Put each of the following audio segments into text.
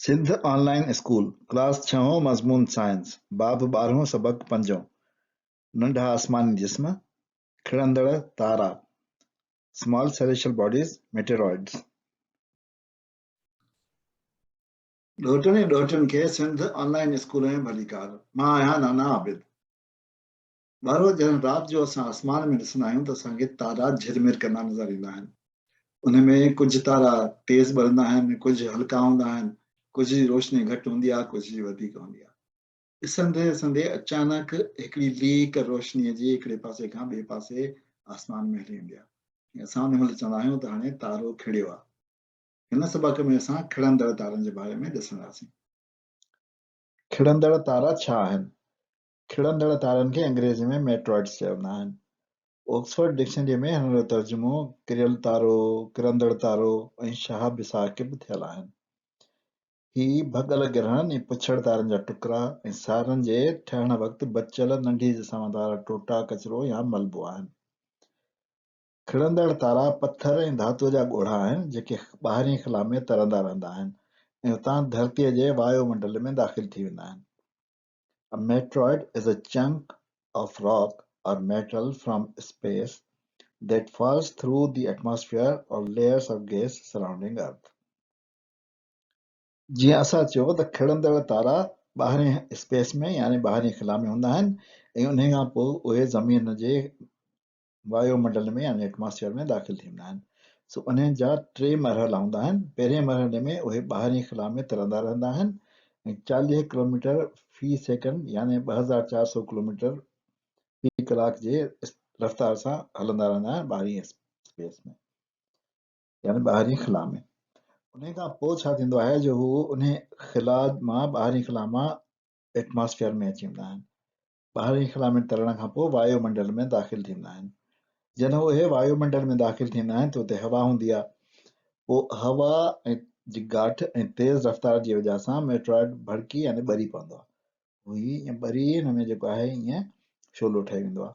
سنڌ آن line school, class ڇهون مضمون science, باب ٻارهون سبق پنجون، ننڍا آسماني جسم، کڙندڙ تارا، Small Celestial Bodies، Meteoroids. ڏوهٽن ۽ ڏوهٽين کي سنڌ آن لائين اسڪول ۾ ڀليڪار. مان آهيان نانا عابد. ٻارو جڏهن رات جو اسان آسمان ۾ ڏسندا آهيون ته اسان کي تارا جهرمر ڪندا نظر ايندا آهن. ان ۾ ڪجهه تارا تيز ٻرندا آهن، ڪجهه هلڪا هوندا آهن، ڪجهه جي روشني گهٽ هوندي آهي، ڪجهه جي وڌيڪ هوندي آهي. ڏسندي ڏسندي اچانڪ هڪڙي ليڪ روشنيء جي هڪڙي پاسي کان ٻئي پاسي آسمان ۾ هلي ويندي آهي ۽ اسان ان مهل چوندا آهيون ته هاڻي تارو کڙيو آهي. هن سبق ۾ اسان کڙندڙ تارن جي باري ۾ ڏسنداسين. کڙندڙ تارا ڇا آهن؟ کڙندڙ تارن کي انگريزي ۾ Meteoroids چوندا آهن. اوڪسفورڊ ڊڪشنريء ۾ هن جو ترجمو ڪريل تارو، ڪرندڙ تارو ۽ شهاب ثاقب ٿيل آهن. هي ڀڳل گرهڻن ۽ پڇڙ تارن جا ٽڪرا ۽ سارن جي ٺهڻ وقت بچيل ننڍي جسامت وارا ٽوٽا، ڪچرو يا ملبو آهن. کڙندڙ تارا پٿر ۽ ڌاتوء جا ڳوڙها آهن، جيڪي ٻاهرين خلا ۾ ترندا رهندا آهن ۽ اتان ڌرتيء جي وايو منڊل ۾ داخل ٿي ويندا آهن. A meteoroid is a chunk of rock or metal from space that falls through the atmosphere or layers of gas surrounding Earth. جيئن اسان چيو ته کڙندڙ تارا ٻاهرين اسپيس ۾ يعني ٻاهرين خلا ۾ هوندا آهن ۽ انهي کان پوء اهي زمين جي وايو منڊل ۾ يعني ايٽماسفيئر ۾ داخل ٿيندا آهن. سو انهن جا ٽي مرحلا هوندا آهن. پهرين مرحلي ۾ اهي ٻاهرين خلا ۾ ترندا رهندا آهن ۽ 40 ڪلوميٽر في سيڪنڊ يعني 2400 ڪلوميٽر في ڪلاڪ جي رفتار سان هلندا رهندا آهن ٻاهرين اسپيس ۾ يعني ٻاهرين خلا ۾. انهي کان پوء ڇا ٿيندو آهي جو هو انهي خلا مان ٻاهرين خلا مان ايٽماسفيئر ۾ اچي ويندا آهن. ٻاهرئين خلا ۾ ترڻ کان پوء وايو منڊل ۾ داخل ٿيندا آهن. جڏهن اهي وايو منڊل ۾ داخل ٿيندا آهن ته اتي هوا هوندي آهي. پوء هوا ۽ جي گاٺ ۽ تيز رفتار جي وجهه سان ميٽرائڊ ڀڙڪي يعني ٻري پوندو آهي. هو هي ائين ٻري هن ۾ جيڪو آهي ائين شعلو ٺهي ويندو آهي.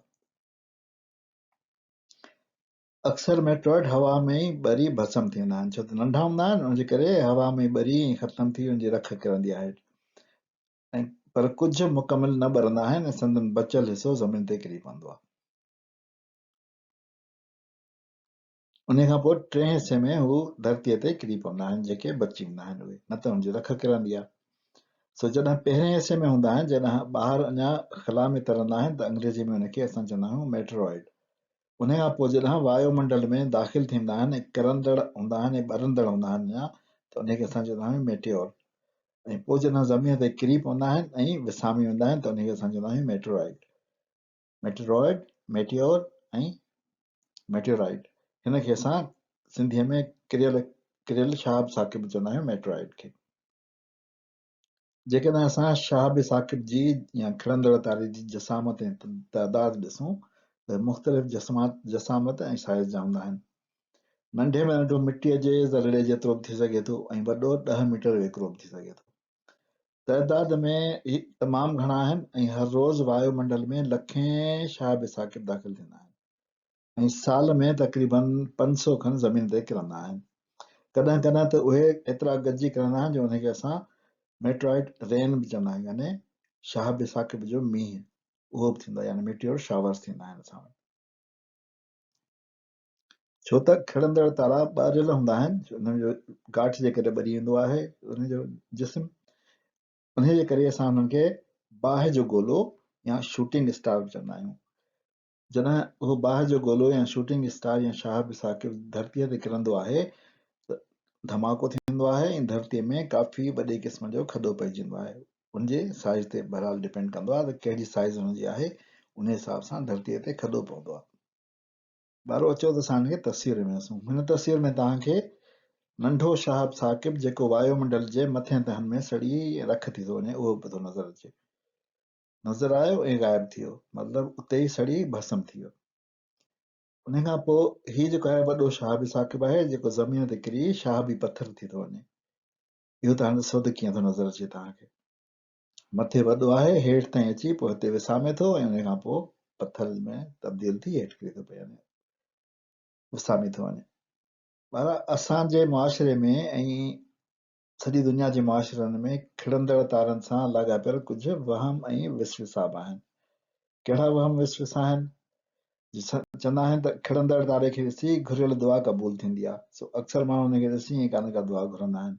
اڪثر ميٽرائڊ هوا ۾ ئي ٻري ڀسم ٿي ويندا آهن ڇو ته ننڍا هوندا آهن ان جي ڪري هوا ۾ ئي ٻري ۽ ختم ٿي ان جي رک ڪرندي آهي ۽ پر ڪجهه مڪمل نه ٻرندا آهن ۽ سندن بچيل حصو زمين تي ڪري پوندو آهي. انهي کان پوء ٽئين حصي ۾ هو ڌرتيء تي ڪري پوندا آهن جيڪي بچي ويندا آهن اهي نه ته ان جي رک ڪرندي آهي. سو جڏهن پهرين حصي ۾ هوندا آهن جڏهن ٻاهر اڃا خلا ۾ ترندا آهن ته انگريزي ۾ ان کي اسان چوندا آهيون ميٽرائڊ. انهي کان پوء جڏهن وايو منڊل ۾ داخل ٿيندا آهن ۽ ڪرندڙ هوندا آهن ۽ ٻرندڙ هوندا آهن اڃا ته انهي کي اسان چوندا آهيون ميٽيور. ۽ پوء جڏهن زمين تي ڪري پوندا آهن ۽ وسامي ويندا آهن ته انهي کي اسان چوندا آهيون ميٽورائيڊ. Meteoroid, Meteor ۽ Meteorite. هن کي اسان سنڌيء ۾ ڪريل ڪريل شهاب ثاقب چوندا آهيون ميٽورائيڊ کي. جيڪڏهن اسان شهاب ثاقب جي يا کڙندڙ تاري جي جسامت ۽ تعداد ڏسون ته مختلف جسامت ۽ سائيز جا هوندا آهن. ننڍي ۾ ننڍو مٽيء جي ذرڙي جيترو به ٿي سگهي ٿو ۽ وڏو ڏهه ميٽر ويڪرو به ٿي سگهي ٿو. تعداد ۾ هي تمام گهڻا آهن ۽ هر روز وايو منڊل ۾ لکين شهاب ثاقب داخل ٿيندا آهن ۽ سال ۾ تقريباً 500 کن زمين تي ڪرندا آهن. ڪڏهن ڪڏهن ته اهي ايترا گڏجي ڪرندا آهن جو انهن کي اسان ميٽرائيڊ رين به چوندا آهيون يعني شهاب ثاقب جو مينهن اهو به ٿيندو آهي يعني ميٽيور شاورز ٿيندا آهن اسان وٽ. ڇو ته کڙندڙ تارا ٻريل هوندا آهن، انهن جو گاٺ جي ڪري ٻري ويندو آهي انهن جو جسم، انهي جي ڪري اسان انهن کي باهه جو گولو يا شوٽنگ اسٽار به چوندا آهيون. جڏهن اهو باهه جو گولو يا شوٽنگ اسٽار يا شهاب ثاقب ڌرتيء تي ڪرندو آهي ته ڌماڪو ٿيندو آهي ۽ ڌرتيء ۾ ڪافي وڏي قسم جو کڏو پئجي ويندو آهي. ان جي سائيز تي بهرحال ڊپينڊ ڪندو آهي ته ڪهڙي سائيز ان جي آهي، انهي حساب سان ڌرتيء تي کڏو پوندو آهي. ٻارو اچو ته اسان هن کي تصوير ۾ ڏسون. هن تصوير ۾ توهان کي ننڍو شهاب ثاقب جيڪو وايو منڊل جي مٿين تهن ۾ سڙي رک ٿي ٿو وڃي اهو به ٿو نظر اچي. نظر آيو ۽ غائب ٿي ويو مطلب اتي ئي سڙي ڀسم ٿي ويو. ان کان پوء هي جيڪو آهي وڏو شهاب ثاقب آهي جيڪو زمين تي ڪري شهابي پٿر ٿي ٿو وڃي. اهو توهان ڏسو ته ڪيئن ٿو نظر اچي توهان کي. مٿي وڏو آهي، هيٺ تائين اچي پوء هتي وسامي ٿو ۽ ان کان پوء پٿر ۾ تبديل ٿي هيٺ ڪري ٿو پئي يعني وسامي ٿو وڃي. ٻارا اسان جي معاشري ۾ ۽ سڄي دنيا جي معاشرن ۾ کڙندڙ تارن سان لاڳاپيل ڪجهه وهم ۽ وسوسا به آهن. ڪهڙا وهم وسوسا آهن؟ جي چوندا آهن ته کڙندڙ تاري کي ڏسي گهريل دعا قبول ٿيندي آهي، سو اڪثر ماڻهو ان کي ڏسي ۽ ڪا نه ڪا دعا گهرندا آهن.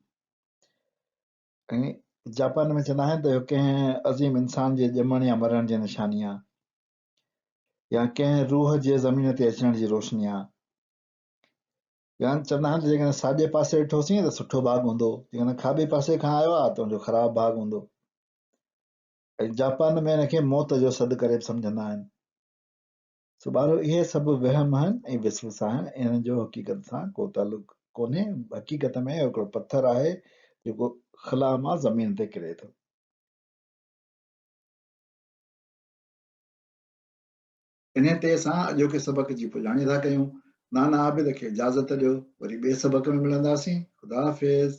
۽ جاپان ۾ چوندا آهن ته اهو ڪنهن عظيم انسان جي ڄمڻ يا مرڻ جي نشاني آهي يا ڪنهن روح جي زمين تي اچڻ جي روشني آهي. يا چوندا آهن ته جيڪڏهن ساڄي پاسي ڏٺوسين ته سٺو ڀاڳ هوندو، جيڪڏهن کاٻي پاسي کان آيو آهي ته ان جو خراب ڀاڳ هوندو. ۽ جاپان ۾ ان کي موت جو سڏ ڪري به سمجهندا آهن. سو ٻارو اهي سڀ وهم آهن ۽ وسوسا آهن، انهن جو حقيقت سان ڪو تعلق ڪونهي. حقيقت ۾ اهو هڪڙو پٿر آهي جيڪو خلا مان زمين تي ڪري ٿو. انهيء تي اسان اڄوڪي سبق جي پڄاڻي ٿا ڪيون. نانا عابد کي اجازت ڏيو. وري ٻئي سبق ۾ ملنداسين. خدا حافظ.